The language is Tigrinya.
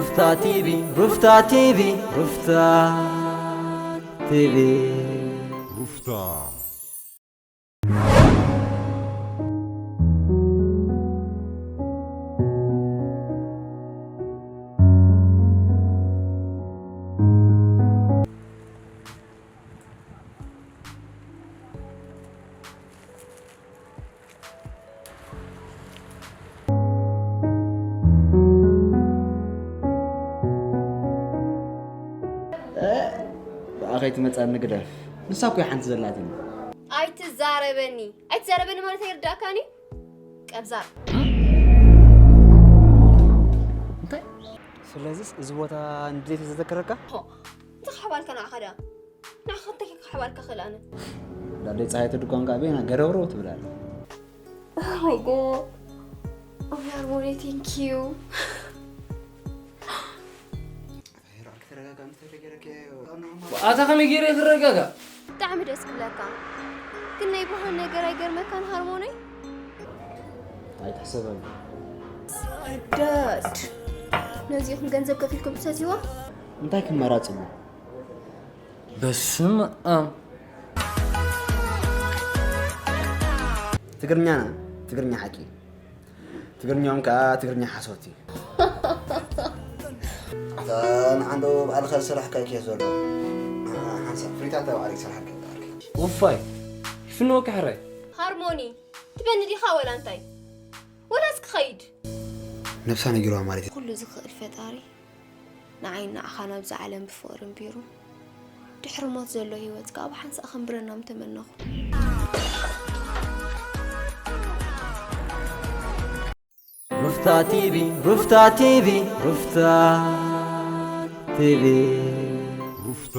ሩፍታ ቲቪ፣ ሩፍታ ቲቪ፣ ሩፍታ ቲቪ። ሩፍታ። ብኣኸይ ትመጻኒ ግደፍ። ንሳ እኮ ሓንቲ ዘላትኒ። ኣይትዛረበኒ። ኣይትዛረበኒ ማለት ኣይርዳእካን እዩ። ቀብዛር። እንታይ? ስለዚስ እዚ ቦታ ንድሌት ዘዘከረካ? ሆ፣ እንታይ ክሓባልካ ንዓኻ ደኣ? ንዓኻ እንታይ ክሓባልካ ክእል ኣነ? ዳደይ ፀሃይ ትድኳን ከዓ ቤና ገረብረው ትብል ኣላ። Oh my God. Oh, ሃርሞኒ፣ thank you። ኣታ ከመይ ገይረ ክረጋጋ? ብጣዕሚ ደስ ክብለካ። ግን ናይ ብርሃን ነገር ኣይገርመካን ሃርሞነይ? ኣይትሕሰበሉ። ዳድ፣ ነዚኹም ገንዘብ ከፊልኩም ትሰትይዋ? እንታይ ክመራጽ ኣሎ? በስመ ኣብ። ትግርኛና ትግርኛ ሓቂ፣ ትግርኛኦም ከዓ ትግርኛ ሓሶት እዩ። ኣታ ንዓንዶ ባዕልኻ ዝሰራሕካ እዩ ዘሎ። ሓንሳብ ፍሪታት ባዕልክ ሰራሕካ ይበቃልካ። ውፋይ፣ ይፍንወካ ሕራይ። ሃርሞኒ፣ ትበኒ ዲኻ ወላ እንታይ? ወላስ ክኸይድ? ነብሳ ነጊርዋ ማለት እዩ። ኩሉ ዝኽእል ፈጣሪ ንዓይን ንዓኻን ኣብዚ ዓለም ብፍቕሪ እንቢሩ፣ ድሕሪ ሞት ዘሎ ህይወት ከኣ ብሓንሳእ ከንብረና ምተመነኹ። ሩፍታ ቲቪ፣ ሩፍታ ቲቪ፣ ሩፍታ ቲቪ። ሩፍታ።